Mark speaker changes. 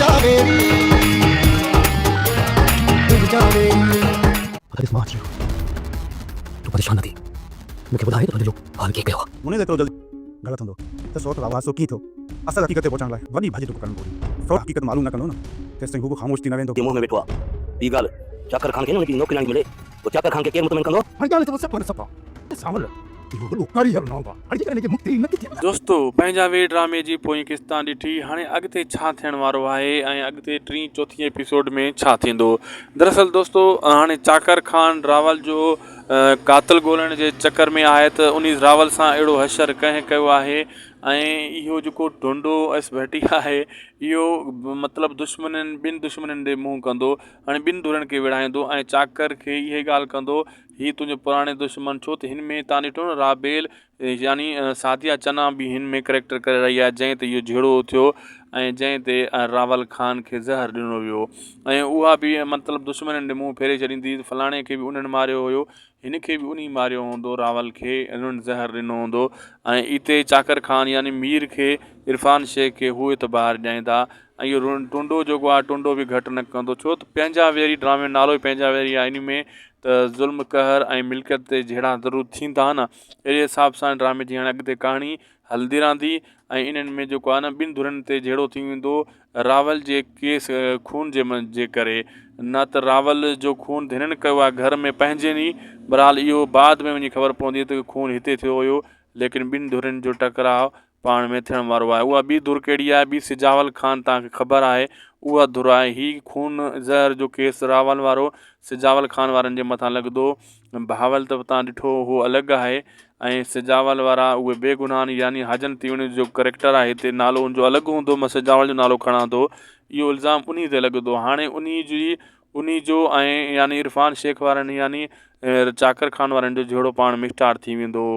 Speaker 1: پنهنجا ويري تنهنجا ويري.
Speaker 2: اگر مان ٿي تون پريشان نه ٿي مون کي ٻڌاء ته تنهنجو حال ڪيئن ڪيو آ.
Speaker 3: مون ايترو جلدي غلط هوندو ته سوٽ راوا سو ڪيئن ٿيو؟ اصل حقيقت تي پهچڻ لاء وڏي ڀڄ ڊڪ ڪرڻ پوندي. سوٽ حقيقت معلوم نه ڪندو نه تيستائين هو به خاموش ٿي نه ويندو.
Speaker 4: جي منهن ۾ ويٺو آ. ٻي ڳالهه چاڪر خان کي نه ان جي نوڪرياڻي ملي پوء چاڪر خان کي ڪير مطمئن ڪندو؟
Speaker 2: هاڻي ڳالهه ته صفا نه صفا سانول اهو وڏو ڪاريگر نانگ آ هاڻي جيڪڏهن هن کي مڪتي نه ٿي ٿئي.
Speaker 5: دوستو پنهنجا وي ڊرامي جي پوئين قسط تان ڏٺي هاڻي اڳتي ڇا ٿيڻ وارو آهي ۽ اڳتي ٽين چوٿين ايپيسوڊ ۾ ڇا ٿيندو دراصل دوستو هاڻي چاڪر خان راول جو قاتل ڳولڻ جي چڪر ۾ آهي ته انهي راول سان اهڙو حشر ڪنهن ڪيو آهي ۽ اهو جيڪو ٽنڊو ايس ڀٽي آهي اهو مطلب دشمنن ٻن دشمنن ڏي منهن ڪندو هاڻي ٻن ڌرين کي وڙهائيندو ۽ چاڪر کي اهي ڳالهه ڪندو هي تنهنجو پراڻي دشمن ڇو ته هن ۾ تان ڏٺو نه رابيل يعني سعديه چنا به هن ۾ ڪريڪٽر ڪري رهي آهي جنهن تي اهو جهيڙو ٿيو ۽ جنهن تي راول خان کي زهر ڏنو ويو ۽ اها به مطلب دشمنن ڏي منهن ڦيري ڇڏيندي فلاڻي کي به انهن ماريو هيو هن کي به انهي ماريو هوندو راول کي انهن زهر ڏنو هوندو ۽ اتي چاڪر خان يعني مير کي عرفان شيخ کي هو اعتبار ڏيائيندا ۽ اهو ٽنڊو جيڪو آهي ٽنڊو به گهٽ نه ڪندو ڇو ته پنهنجا ويري ڊرامي جو نالو ئي پنهنجا ويري آهي ان ۾ ته ظلم قهر ۽ ملڪيت تي جهيڙا ضرور ٿيندا نه اهڙي حساب سان ڊرامي جي هاڻي اڳتي ڪهاڻي هلندي رهندي ۽ انهن ۾ جيڪو آهي نه ٻن ڌرين تي جهيڙو ٿي ويندو راول جي ڪيس خون جي جي ڪري نه ته راول جو خون ڌرين ڪيو آهي گهر ۾ پنهنجن ئي بهرحال اهو بعد ۾ وڃي خبر پوندي ته خون هتي ٿيو هيو ليڪن ٻن ڌرين جو ٽڪراء پاڻ ۾ ٿيڻ وارو آهي اها ٻي ڌر ڪهڙي آهي ٻي سجاول خان توهان کي خبر آهي اها ڌر آهي هي خون زهر جو ڪيس راول وارو سجاول خان وارن جي مٿان لڳندو بهاول ته توهان ڏٺو هو الڳ آهي ۽ سجاول وارا اهي بي گناهه آهن يعني حاجن تيوڻي جو ڪريڪٽر آهي هتي نالو ان جو الڳ هوندو مان سجاول جو نالو کڻان ٿو اهو الزام انهي تي لڳندو هاڻي انهي جي انهي جو ۽ يعني عرفان شيخ وارن يعني چاڪر خان وارن جو جهيڙو پاڻ ۾ اسٽارٽ ٿي ويندو.